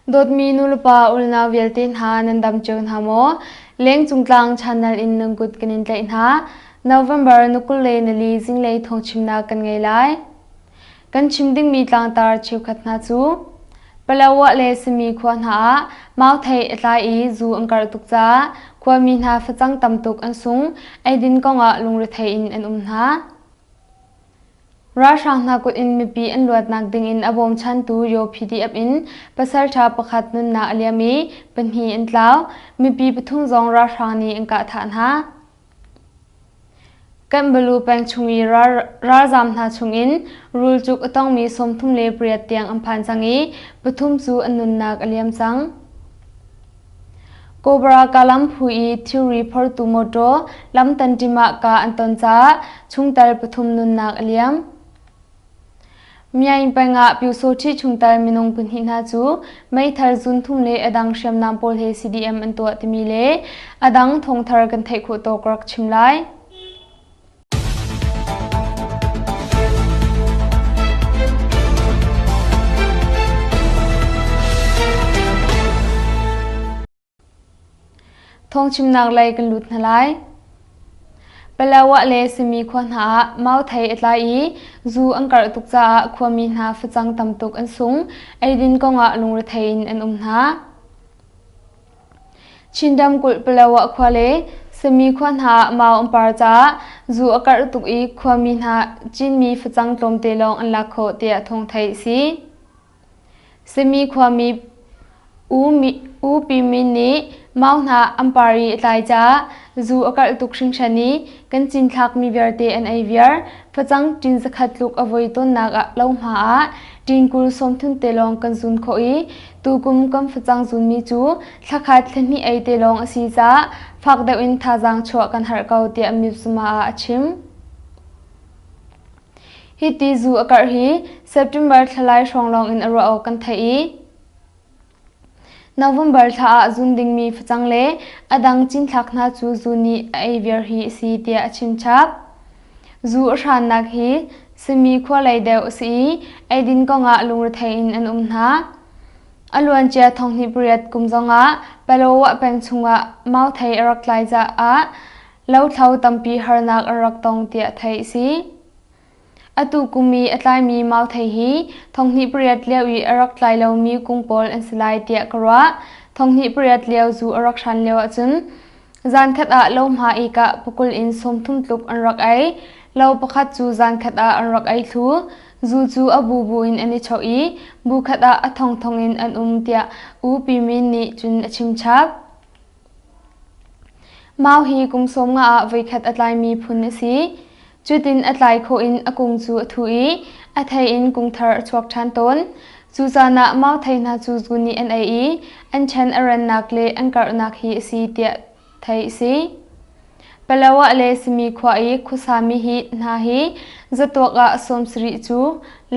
Dawtmi nulepa ulnau vialte hna nan dam cio hna maw? Lengcung tlang channel in nan kut kan in tlaih hna. November ni 24 zinglei thawngchimnak kan ngei lai. Kan chim dingmi tlangtar cheukhat hna cu Palawa le Sami khua hna ah mauthei a tlai i zu an karh tuk caah khuami hna facang tam tuk an sung, eidin kongah lungrethei in an um hna. Ralhrang hna kut in mipi an luatnak dingin a bawmchantu Yaw PDF in pasalṭha pakhat nunnak a liam i pahnih an tlau. Mipi pathum zong ralhrang nih an kah thah hna. Kanbalu peng chung i ralzaam hna chungin rulcuk a tongmi 38 tiang an phan cang i pathum cu an nunnak a liam cang. Cobra Kalam phu i thilri phortu mawṭaw lam tanṭim ah kah an ton caah chungtel pathum nunnak a liam. Myaing peng ah Pyusawṭhi chungtel minung pahnih hna cu meithal zunthum le a dang hriamnam pawl he CDM an tuah timi le a dang thawngthar kan theih khawh tawk rak chim lai. Thawngchimnak lei kan lut hna lai. Palawa le Simi khua hna ah mauthei a tlai i zu an karh tuk caah khuami hna facang tam tuk an sung. Eidin kongah lungrethei in an um hna. Chin ramkulh Palawa khua le Sami khua hna ah mau an par caah zu a karh tuk i khuami hna cinmi facang tlawmte lawng an lak khawh tiah thawng theih a si. Sami khuami U Pi Min nih mau hna an par i a tlai caah zu a karh tuk hringhran i kan cinthlakmi vialte an ei viar. Facang ṭin zakhat tluk a voi tawnnak ah lohma ah ṭin 30 te lawng kan zun khawh i tukum kan facang zunmi cu thlakhat thlahnih ei te lawng a si caah fak deuh in thazaang chuah kan harh ko tiah Mipsuma ah a chim. Hiti zu a karh hi September thlalai hrawng lawng in a ruah awk kan theih i November thla ah zun dingmi facang le a dang cinthlak hna cu zu nih a ei viar hi a si tiah a chim chap. Zu a hrannak hi Sami khua lei deuh a si i eidin kongah lungrethei in an um hna. A luancia 2008 kum zongah Palawa peng chungah mauthei a rak tlai caah lothlo tampi harnak an rak tong tiah theih a si. Atu kum i a tlaimi mauthei hi 2008 lio i a rak tlai lomi kung pawl an si lai tiah ka ruah. 2008 lio zu a rak hran lio ahcun zankhat ah lohma i kah pakul in 30 tluk an rak ei. Lo pakhat cu zankhat ah an rak ei thlu. Zu cu a bubu in an i chawh i bu khat ah a thongthong in an um tiah U Pi Min nih cun a chim chap. Mau hi kum 50 ah voikhat a tlaimi phun a si. Cutin a tlai khawh in a kung cu a thu i a thei in kung thar a chuak ṭhan tawn. Cu caan ah mau thei hna cu zu nih an ei i an chan a rannak le an karhnak hi a si tiah theih a si. Palawa le Simi khua i khuasami hi hna hi zatuak ah 70 cu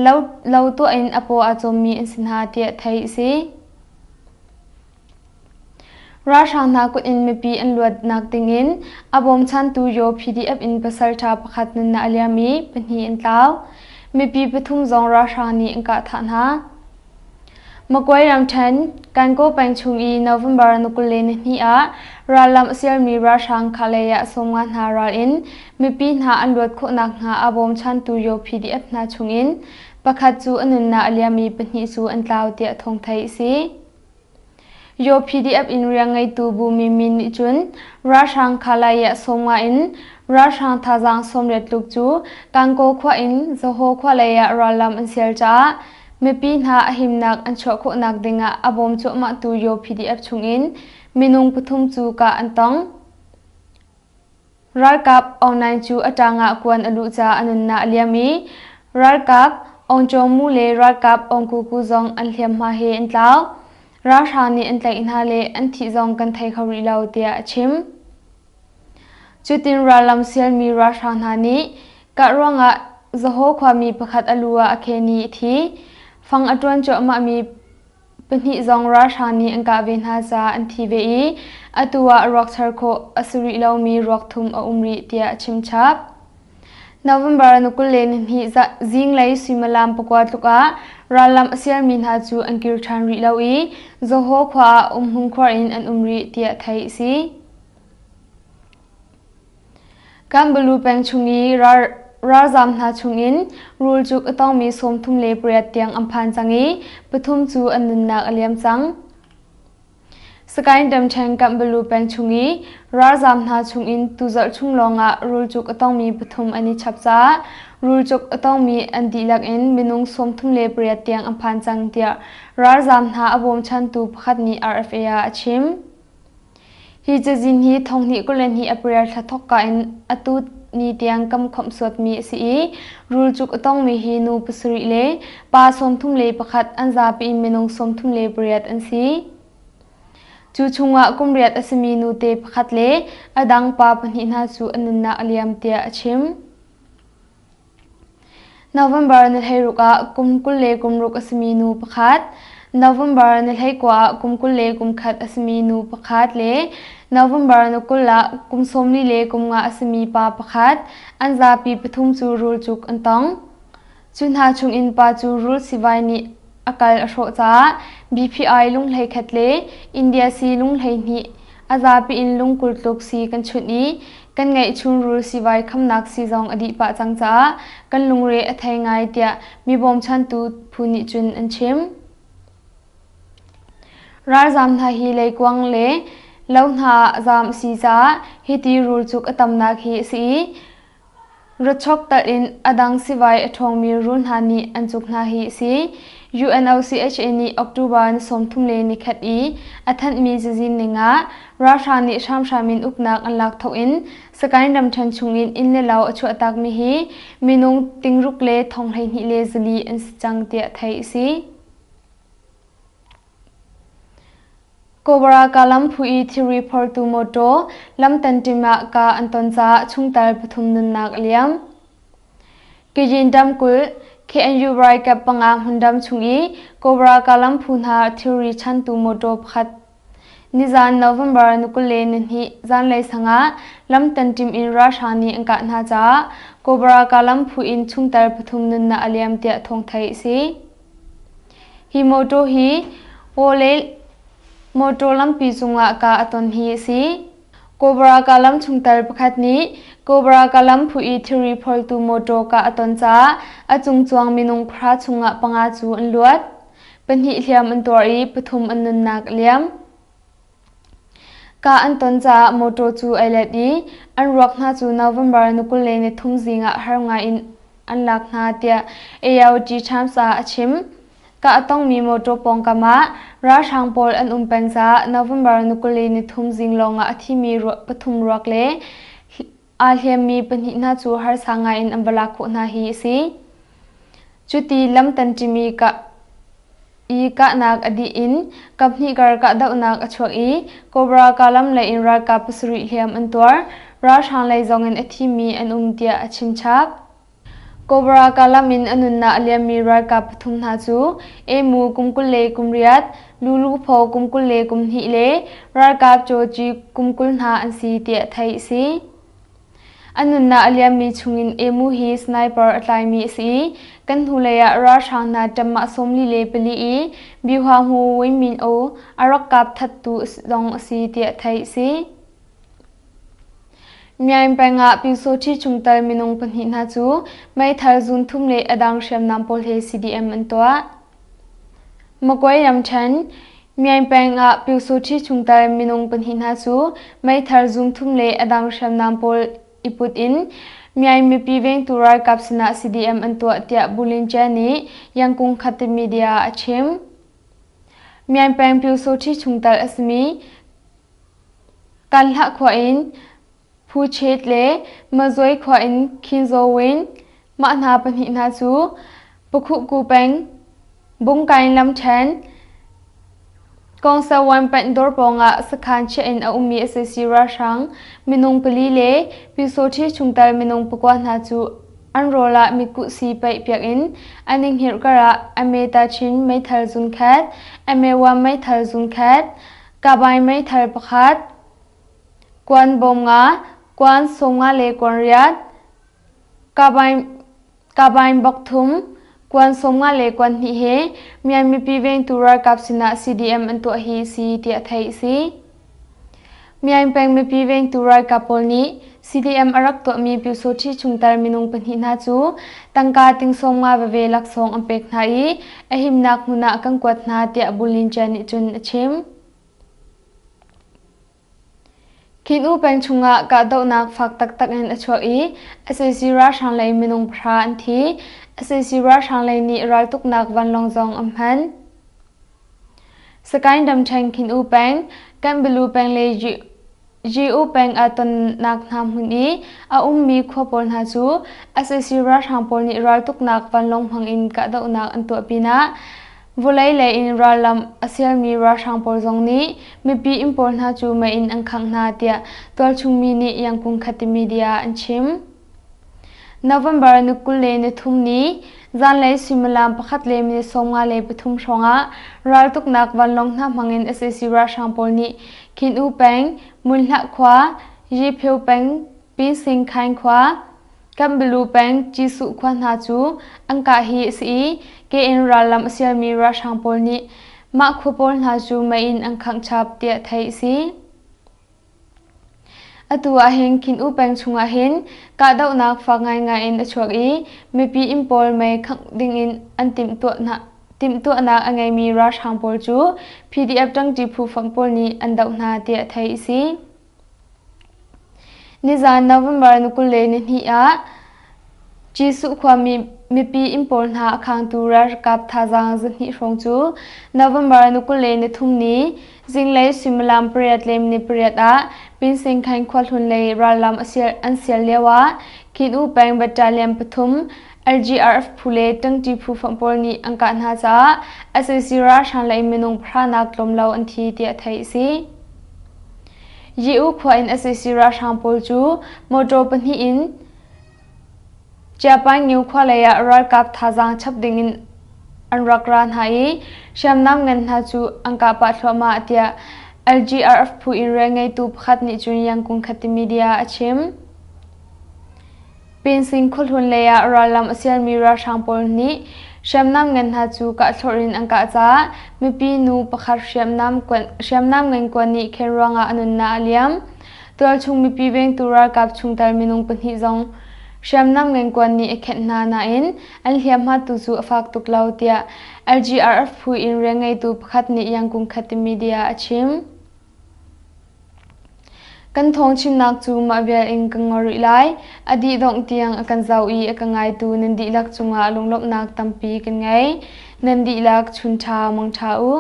lo, lo tuah in a paw aa cawmmi an si hna tiah theih a si. Ralhrang hna kut in mipi an luatnak dingin a bawmchantu Yaw PDF in pasalṭha pakhat nunnak a liam i pahnih an tlau. Mipi pathum zong ralhrang nih an kah thah hna. Magway ramṭhen Kankaw peng chung i November ni 22 ah rallam a sialmi ralhrang khahlei ah 50 hna ral in mipi hna an luat khawh nakhnga a bawmchantu Yaw PDF hna chungin pakhat cu a nunnak a liam i pahnih cu an tlau tiah thawng theih a si. Yaw PDF in rianngeitu Bu Min Min nih cun ralhrang Khalayah 50 in ralhrang thazaang 80 tluk cu Kankaw khua in Zahaw khua lei ah rallam an sial caah mipi hna a himnak an chuah khawhnak dingah a bawm cuahmahtu Yaw PDF chungin minung pathum cu kah an tong. Ralkap Aung Naing cu a ṭang ah kuan a luh caah a nunnak a liam i ralkap Aung Kyaw Mu le ralkap Aung Ku Ku zong an hliamhma he an tlau. Ralhrang nih an tlaih hna le an thih zong kan thei kho rih lo tiah a chim. Cutin rallam sialmi ralhrang hna nih kah ruangah Zahaw khuami pakhat a lu ah a khen i a thi. Fang a ṭuan cuahmahmi Pahnih zong ralhrang nih an kah ve hna caah an thi ve i atu ah ruak char khawh a si rih lomi ruak thum a um rih tiah a chim chap. November ni 22 zinglei suimilam pakua tluk ah rallam a sialmi hna cu an kir ṭhan rih lo i Zoho khua ah umhmun khuar in an um rih tiah theih a si. Kanbalu peng chung i ralzaam hna chungin rulcuk a tongmi 38 tiang an phan cang i pathum cu an nunnak a liam cang. Sagaing Damṭhen Kanbalu peng chung i ralzaam hna chungin tuzarh chung lawngah rulcuk a tongmi pathum an i chap caah rulcuk a tongmi an dihlak in minung 38 tiang an phan cang tiah ralzaam hna a bawmchantu pakhat nih RFA ah a chim. Hi cazin hi thonghnih 22 April thla thawkka in atu ni tiang kam khawmhsuatmi a si i rulcuk a tongmi hi nu pasarih le pa 31 an zapi in minung 38 an si. Cu chungah kum riat a simi nute pakhat le a dang pa pahnih hna cu an nunnak a liam tiah a chim. November ni 16 ah kum 26 a simi nu pakhat, November ni 19 ah kum 21 a simi nu pakhat le November ni 20 ah kum 45 a simi pa pakhat an zapi pathum cu rulcuk an tong. Cu hna chungin pa cu rul sivai nih a kal a hrawh caah BPI lunghlei khat le India si lunghlei hnih a zapi in lungkul tluk si kan chunh i kan ngeihchun rul sivai khamnak sii zong a dih pah cang caah kan lungre a thei ngai tiah mi bawmchantu phu nih cun an chim. Ralzaam hna hi leikuang le lo hna ah zaam a si caah hiti rulcuk a tamnak hi a si i Rawchok talh in a dang sivai a ṭhawngmi rul hna nih an cuk hna hi a si. UNOCHA nih October ni 31 i a thanhmi cazin ning ah ralhrang nih hramhram in uknak an lak thawk in Sagaing ramṭhen chungin inn le lo a chuahtakmi hi minung tingruk le thong 12 le 4 an si cang tiah theih a si. Kawlra lam phu i thilri phortu mawṭaw lamtanṭim ah kaa an ton caah chungtel pathum nunnak a liam. Kyin ramkulh KNU raikap panga hmundam chung i Kawlra lam phu hna thilri chantu mawṭaw pakhat nizan November ni 22 zanlei sang ah lamtanṭim in ralhrang nih an kah hna caah Kawlra lam phu in chungtel pathum nunnak a liam tiah thawng theih a si. Hi mawṭaw hi Wole mawṭaw lampi cungah kah a ton hi a si. Kawlra lam chungtel pakhat nih Kawlra lam phu i thilri phortu mawṭaw kah a ton caah a cungcuang minung pahra chungah panga cu an luat. Pahnih hliam an tuar i pathum an nunnak a liam. Kah an ton caah mawṭaw cu ai let i an ruak hna cu November ni 23 zing ah har ngai in an lak hna tiah AOG Times ah a chim. Kah a tongmi mawṭaw pawngkam ah ralhrang pawl an um peng caah November ni 23 zing lawngah a thimi pathum ruak le aa hliammi pahnih hna cu harsa ngai in an va lak khawh hna hi a si. Cuti lam tanṭimi kah i kahnak a dih in kaphnih kar kahdohnak a chuak i Cobra Kalam lei in ralkap pasarih hliam an tuar. Ralhrang lei zongin a thimi an um tiah a chim chap. Cobra Kalam in a nunnak a liammi ralkap pathum hna cu Emu kum 28, Lulu Phaw kum 22 le ralkap Georgie kum 20 hna an si tiah theih a si. A nunnak a liammi chungin Emu hi sniper a tlaimi a si i kan hnulei ah ralhrang hna ṭammah 44 i Bihua-hmu Win Min Oo a rak kap thattu zong a si tiah theih a si. Myaing peng ah Pyusawṭhi chungtel minung pahnih hna cu meithal zun thum le a dang hriamnam pawl he CDM an tuah. Magway ramṭhen Myaing peng ah Pyusawṭhi chungtel minung pahnih hna cu meithal zun thum le a dang hriamnam pawl i put in Myaing mipi vengtu ralkap sinah CDM an tuah tiah Bulinche nih Yangkung Khatte Media ah a chim. Myaing peng Pyusawṭhi chungtel a simi Kanhlah khua in Phuchet le Mazuai khua in Khinzawin mah hna pahnih hna cu Pakhuhku peng Bungkain lamṭhen Kawngsawan panh dawr pawngah sakhan chiah in a ummi sac ralhrang minung pali le Pyusawṭhi chungtel minung pakua hna cu an rawl ah mitkuh sii paih piak in an i hngirh karah Ameta Chin meithal zunkhat, Amewa meithal zunkhat, Kabai meithal pakhat, kuan bawm nga, kuan sawm nga le kuan riat. Kabain bok thum, kuan 50 le kuan hnih he Myan mipi vengtu ralkap sinah CDM an tuah hi si tiah theih a si. Myaing peng mipi vengtu ralkap pawl nih CDM a rak tuahmi Pyusawṭhi chungtel minung pahnih hna cu tangka ting 50 veve laksawng an pek hna i a himnak hmun ah kan kuat hna tiah Bulin Cia nih cun a chim. Khin-U peng chungah kahdohnak fak taktak in a chuak i sac ralhrang lei minung pahra an thi. Sac ralhrang lei nih raltuknak vanlawng zong an hman. Sagaing ramṭhen Khin-U peng, Kanbalu peng le Yi-U peng ah tonnak hna hmun i a ummi khua pawl hna cu sac ralhrang pawl nih raltuknak vanlawng hmang in kahdohnak an tuah pinah vawlei lei in rallam a sialmi ralhrang pawl zong nih mipi inn pawl hna cu mei in an khangh hna tiah tualchung mi nih Yangkung Khati media an chim. November ni 23 ni zanlei suimilam pakhat le minute 53 hrawngah raltuknak vanlawng hna hmangin sac ralhrang pawl nih Khin-U peng, Munhlah khua, Yipheu peng, Pinsing Khaing khua, Kanbalu peng, Cisuh khua hna cu an kah hi a si i ke in rallam a sialmi ralhrang pawl nih mah khua pawl hna cu mei in an khangh chap tiah theih a si. Atu ahhin Khin-U peng chungah hin kahdohnak fak ngaingai in a chuak i mipi inn pawl mei khangh dingin an timhtuahnak a ngeimi ralhrang pawl cu PDF ṭangṭi phu fonh pawl nih an doh hna tiah theih a si. Nizaan November ni 22 ah Jesuh khuami mipi inn pawl hna a khangtu ralkap thazaang 200 hrawng cu November ni 23 ni zinglei suimilam pariat le minute pariat ah Pinsingkhain khuahlun lei rallam an sial lioah Khin-U peng battalion pathum LGRF phu le ṭangṭi phu fonh pawl nih an kah hna caah sac ralhrang lei minung pahra tlawm lo an thi tiah theih a si. Yi-U khua in sac ralhrang pawl cu motor pahnih in Chiapaingyu khua lei ah ralkap thazaang chap dingin an rak ra hna i hriamnam ngan hna cu an kah pah thluahmah tiah LGRF phu in rianngeitu pakhat nih cun Yangkung Khati media a chim. Pinsing khuahlun lei ah rallam a sialmi ralhrang pawl nih hriamnam ngan hna cu kahthlorh in an kah caah mipi nu pakhat hriamnam ngan kuan nih khen ruangah a nunnak a liam. Tualchung mipi vengtu ralkap chungtel minung pahnih zong hriamnam ngengkuan nih a khenh hna nain an hliamhma tu cu a fak tuk lo tiah LGRF phu in rianngeitu pakhat nih Yangkung Khati media a chim. Kan thawng chimnak cu mah vial in kan ngol rih lai. A dih dongh tiang a kan zoh i a ka ngaitu nan dihlak cungah lunglawmhnak tampi kan ngei. Nan dihlak chun ṭha mang ṭha u.